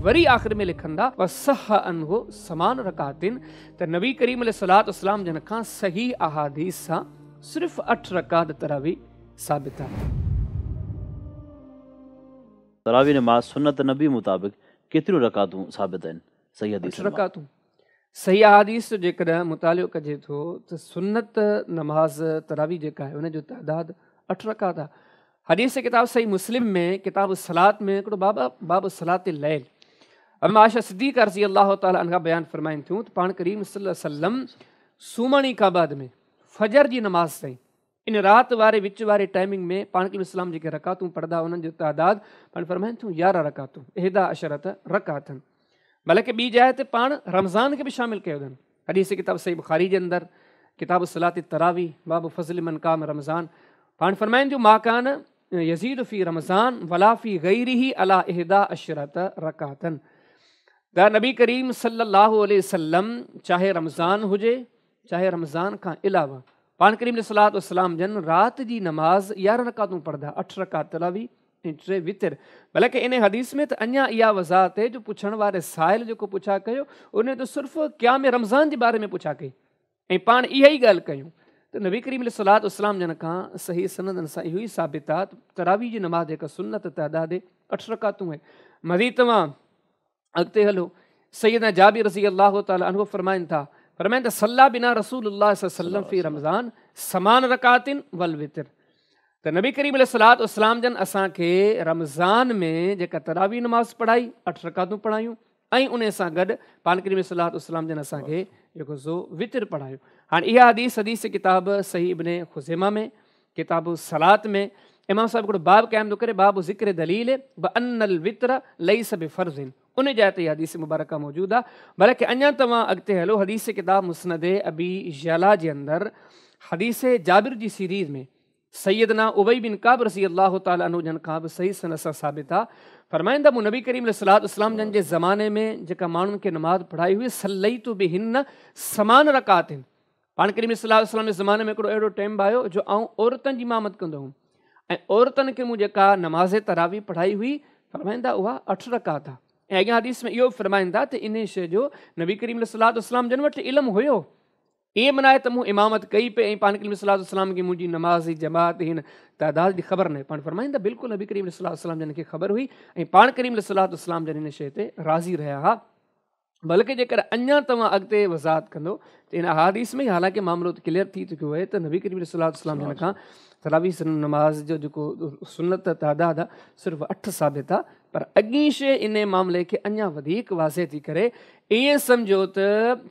वरी आख़िर में लिखंदा वसह अन्हु समान रकातिन त नबी करीम अलैहि सलात वसलाम जन खां सही अहादीस सां सिर्फ़ 8 रकात तरावी साबित आहे। तरावी नमाज़ सुन्नत नबी मुताबिक़ केतिरियूं रकातूं साबित आहिनि सही हदीस? 8 रकातूं। सही अहादीस जो जेकॾहिं मुतालियो कजे थो त सुन्नत नमाज़ तरावी जेका आहे उनजो तादाद 8 रकात आहे। हदीस किताब सही मुस्लिम में किताब सलात में हिकिड़ो बाब बाब सलात लैल अम्मा आयशा सिद्दीक़ा रज़ी अल्लाह ताला अन्हा बयानु फरमाइनि थियूं त पाण करीम सल्लल्लाहु अलैहि वसल्लम सुमाणी खां बाद में फजर जी नमाज़ ताईं इन राति वारे विच वारे टाइमिंग में पाण करीम इस्लाम जेके रकातूं पढ़ंदा उन्हनि जो तादाद पाण फरमाइनि थियूं 11 रकातूं 11 रकातनि। बल्कि ॿी जाइ ते पाण रमज़ान खे बि शामिल कयो अथनि। हदीस किताब सही बुखारी जे अंदरि किताब सलात तरावी बाब फ़ज़ल मन काम रमज़ान पाण फरमाइनि थियूं माकान यज़ीद फ़ी रमज़ान वला फ़ी ग़ैरिही अला 11 रकातन। त नबी करीम सल्लल्लाहु अलैहि वसल्लम चाहे रमज़ान हुजे चाहे रमज़ान खां अलावा पाण करीम सलात वसलाम जन राति जी नमाज़ 11 रकातूं पढ़ंदा 8 रकात तरावी ऐं 3 वितर। बल्कि इन हदीस में त अञा इहा वज़ाहत आहे जो पुछण वारे साइल जेको पुछा कयो उन त सिर्फ़ु क़याम रमज़ान जे बारे में पुछा कई ऐं पाण इहा ई ॻाल्हि कयूं त नबी करीम सलात वसलाम जन खां सही सनदनि सां इहो ई साबित आहे त तरावी जी नमाज़ जेका सुन्नत तादाद 8 रकातूं आहे। मज़ीद तव्हां अॻिते हलो सैयदना जाबिर रज़ी अल्लाह ताला अन्हु फरमाइनि था फरमाइनि था सल्ला बिना रसूलुल्लाह सल्लल्लाहु अलैहि वसल्लम फ़ी रमज़ान समान रकातिन वल वितर। त नबी करीम सलात वसलाम जन असांखे रमज़ान में जेका तरावी नमाज़ पढ़ाई 8 रकातूं पढ़ायूं ऐं उन सां गॾु पाण करीम सलात वसलाम जन असांखे जेको सो वितर पढ़ायो। हाणे इहा हदीस हदीस किताब सही इब्ने खुज़ैमा में किताब सलात में इमाम साहिब हिकिड़ो बाब क़ाइम थो करे बाब ज़िक्र दलील बअन्नल वितर लैस बिफ़र्ज़िन उन जाइ ते हदीस मुबारक मौजूदु आहे। बल्कि अञा तव्हां अॻिते हलो हदीस किताब मुस्नद अबी यला जे अंदरि हदीस जाबिर जी सीरीज़ में सैयदना उबई बिन काब रज़ी अल्लाह ताला अन्हु जन खां बि सही सनद सां साबित आहे। फरमाइनि था मूं नबी करीम सलात इस्लाम जन जे ज़माने में जेका माण्हुनि खे नमाज़ पढ़ाई हुई सल्लैतु बिहिन्न समान रकातिन। पाण करीम सलात इस्लाम जे ज़माने में हिकिड़ो अहिड़ो टाइम बि आयो जो आउं औरतुनि जी इमामत कंदो हुउमि ऐं औरतुनि खे मूं जेका नमाज़ तरावी पढ़ाई हुई फरमाइनि था उहा 8 रकात आहे। ऐं अॻियां हदीस में इहो बि फरमाइनि था त इन शइ जो नबी करीम सलात इस्लाम जन वटि इल्मु हुयो। ईअं मनाए त मूं इमामत कई पई ऐं पाण करीम सलात इस्लाम खे मुंहिंजी नमाज़ जी जमात हिन तादाद जी ख़बर न आहे। पाण फरमाइनि था बिल्कुलु नबी करीम सलात इस्लाम जन खे ख़बर हुई ऐं पाण करीम सलात इस्लाम जन हिन शइ ते राज़ी रहिया हुआ। बल्कि जेकर अञा तव्हां अॻिते वज़ाहत कंदो त इन अहादीस में हालांकि मामिलो त क्लियर थी चुकियो आहे त नबी करीम सलात इस्लाम जन खां तरावी नमाज़ जो जेको सुन्नत तादाद आहे सिर्फ़ु 8 साबित आहे। पर अॻी शइ इन मामले खे अञा वधीक वाज़े थी करे ईअं सम्झो त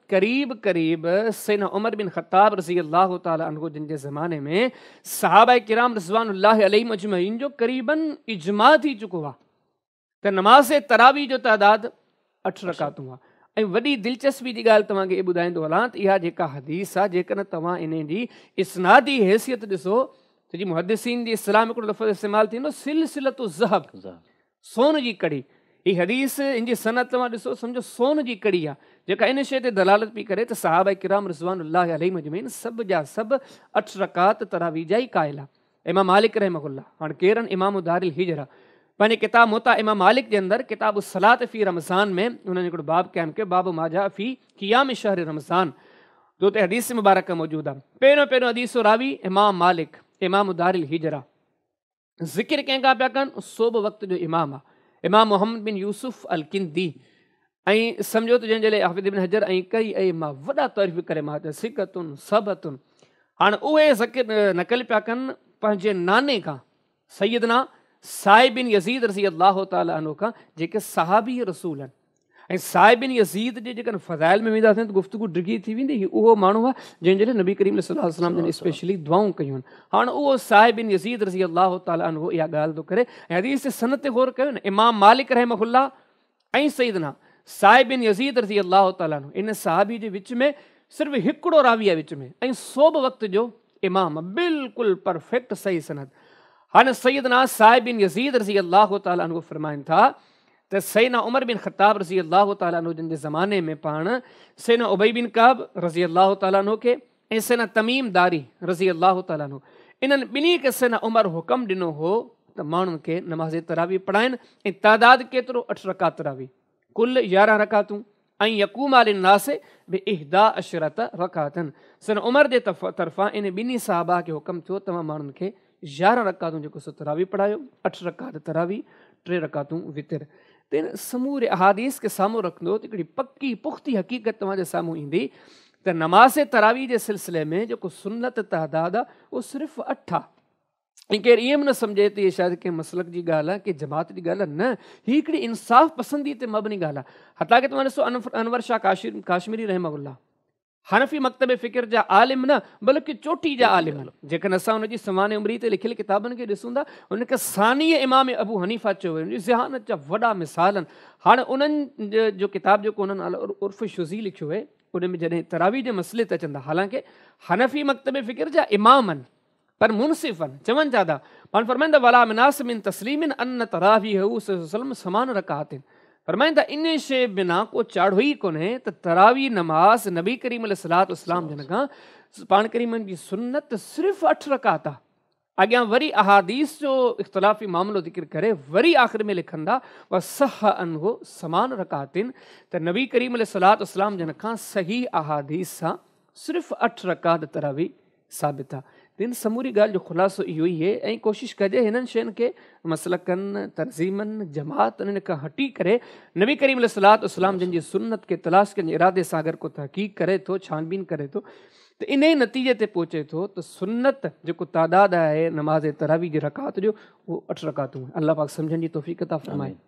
क़रीब क़रीब सैना उमर बिन ख़त्ताब रज़ी अल्लाह ताला अन्हु जन जे ज़माने में सहाबा किराम रिज़वानुल्लाह अलैहिम अजमईन जो क़रीबन इजमा थी चुको आहे त नमाज़ तरावी जो तादाद 8 रकातूं आहे। ऐं वॾी दिलचस्पी जी ॻाल्हि तव्हांखे इहा ॿुधाईंदो हलां त इहा जेका हदीस आहे जेकॾहिं तव्हां इन जी इस्नादी हैसियत ॾिसो त जी मुहद्दिसीन जी इस्लाम हिकिड़ो लफ़्ज़ इस्तेमालु थींदो सिलसिलतु ज़हब सोन जी कड़ी। हीअ हदीस इन जी सनत तव्हां ॾिसो सम्झो सोन जी कड़ी आहे जेका इन शइ ते दलालत पई करे त सहाबा किराम रिज़वानुल्लाह अलैहिम अजमईन सभु जा सभु 8 रकात तरावी जा ई क़ाइल आहे। इमाम मालिक रहमहुल्लाह हाणे केरु आहिनि इमाम दारुल हिजरा पंहिंजे किताब मोता इमाम मालिक जे अंदरि किताब सलात फ़ी रमज़ान में उन्हनि हिकिड़ो बाब क़ाइमु कयो बाब माजा फ़ी क़ियाम शहर रमज़ान जो ते हदीस मुबारक मौजूदु आहे। पहिरियों पहिरियों हदीस रावी इमाम मालिक इमाम दारुल हिजरा ज़िक्र कंहिं खां पिया कनि सो बि वक़्त जो इमाम आहे इमाम मोहम्मद बिन यूसुफ़ अल किंदी ऐं सम्झो त जंहिंजे लाइ हाफ़िज़ बिन हजर ऐं कई ऐं मां वॾा तारीफ़ करे मां त सिकतुन सबतुन। हाणे उहे ज़िक्र नकल पिया कनि पंहिंजे नाने खां सैयदना साहिब बिन यज़ीद रज़ी अल्लाह ताला अन्हु खां जेके सहाबी रसूल आहिनि ऐं साहिब बिन यज़ीद जे जेकॾहिं फ़ज़ाइल में वेंदासीं त गुफ़्तगू डिघी थी वेंदी। उहो माण्हू आहे जंहिंजे लाइ नबी करीम सल्लल्लाहु अलैहि वसल्लम जन स्पेशली दुआऊं कयूं आहिनि। हाणे उहो साहिब बिन यज़ीद रज़ी अल्लाह ताला अन्हु इहा ॻाल्हि थो करे ऐं हदीस सनत ते गौर कयो न इमाम मालिक रहमहुल्लाह ऐं सैयदना साहिब बिन यज़ीद रज़ी अल्लाह ताला अन्हु इन सहाबी जे विच में सिर्फ़ु हिकिड़ो रावी आहे विच में ऐं सो बि वक़्त जो इमाम बिल्कुलु परफेक्ट सही सनद। हाणे सैयदना साहिब बिन यज़ीद रज़ी अल्लाह ताला अन्हु फरमाइनि था त सैना उमर बिन ख़त्ताब रज़ी अल्लाह ताला अन्हु जन जे ज़माने में पाण सैना उबई बिन काब रज़ी अल्लाह ताला अन्हु खे ऐं सैना तमीम दारी रज़ी अल्लाह ताला अन्हु इन्हनि ॿिन्ही खे सैना उमर हुकम ॾिनो हो त माण्हुनि खे नमाज़ तरावी पढ़ाइनि ऐं तादाद केतिरो 8 रकात तरावी। ڪل 11 رڪعتون ۽ يقوم للناس باحدي عشرة رڪعة. سيدنا عمر جي طرفان ان ٻنهي صحابه کي حڪم ٿيو توهان ماڻهن کي 11 رڪعتون جيڪو سو تراويح پڙهايو، 8 رڪعت تراويح، 3 رڪعتون وتر. ته ان سموري احاديث کي سامهون رکندو ته هڪڙي پڪي پختي حقيقت توهان جي سامهون ايندي ته نماز تراويح جي سلسلي ۾ جيڪو سنت تعداد آهي اهو صرف 8 آهي. ۽ ڪير ائين به نه سمجهي ته هيء شايد ڪنهن مسلڪ جي ڳالهه آهي، ڪنهن جماعت جي ڳالهه آهي، نه، هيء هڪڙي انصاف پسنديء تي مبني ڳالهه آهي. حتيٰ ڪه توهان ڏسو انور شاهه ڪاشميري رحمه الله حنفي مڪتب فڪر جا عالم نه بلڪه چوٽي جا عالم آهن. جيڪڏهن اسان ان جي سوانح عمري تي لکيل ڪتابن کي ڏسون ٿا، ان کي ثاني امام ابو حنيفه چيو ويو، ان جي ذهانت جا وڏا مثال آهن. هاڻي انهن جو ڪتاب جيڪو انهن العرف الشذي لکيو آهي، ان ۾ جڏهن تراويح جي مسئلي تي اچن ٿا، حالانڪه حنفي مڪتب فڪر جا امام آهن، پر منصفا چون ٿا ته پاڻ فرمائن ٿا ولا مناس من تسليم ان تراويحه صلي الله عليه وسلم ثمان رڪعات فرمائن ٿا ان شيء بنا ڪو چاڙهو ئي ڪونهي ته تراويح نماز نبي ڪريم عليه الصلوة والسلام جن کان پاڻ ڪريم جي سنت صرف 8 رڪعات آ. اڳيان وري احاديث جو اختلافي معاملو ذڪر ڪري وري آخر ۾ لکن ٿا وصح عنه ثمان رڪعات ته نبي ڪريم عليه الصلوة والسلام جن کان صحيح احاديث سان صرف 8 رڪعات تراويح ثابت آ. ته ان سموري ڳالهه جو خلاصو اهو ئي آهي ۽ ڪوشش ڪجي هنن شين کي مسلڪن، تنظيمن، جماعتن ان کان هٽي ڪري نبي ڪريم عليه الصلوة والسلام جن جي سنت کي تلاش ڪرڻ جي ارادي سان اگر ڪو تحقيق ڪري ٿو، ڇان بين ڪري ٿو ته انهي نتيجي تي پهچي ٿو ته سنت جيڪو تعداد آهي نماز تراويح جي رڪعت جو اهو 8 رڪعتون آهن. الله پاڪ سمجهڻ جي توفيق عطا فرمائي.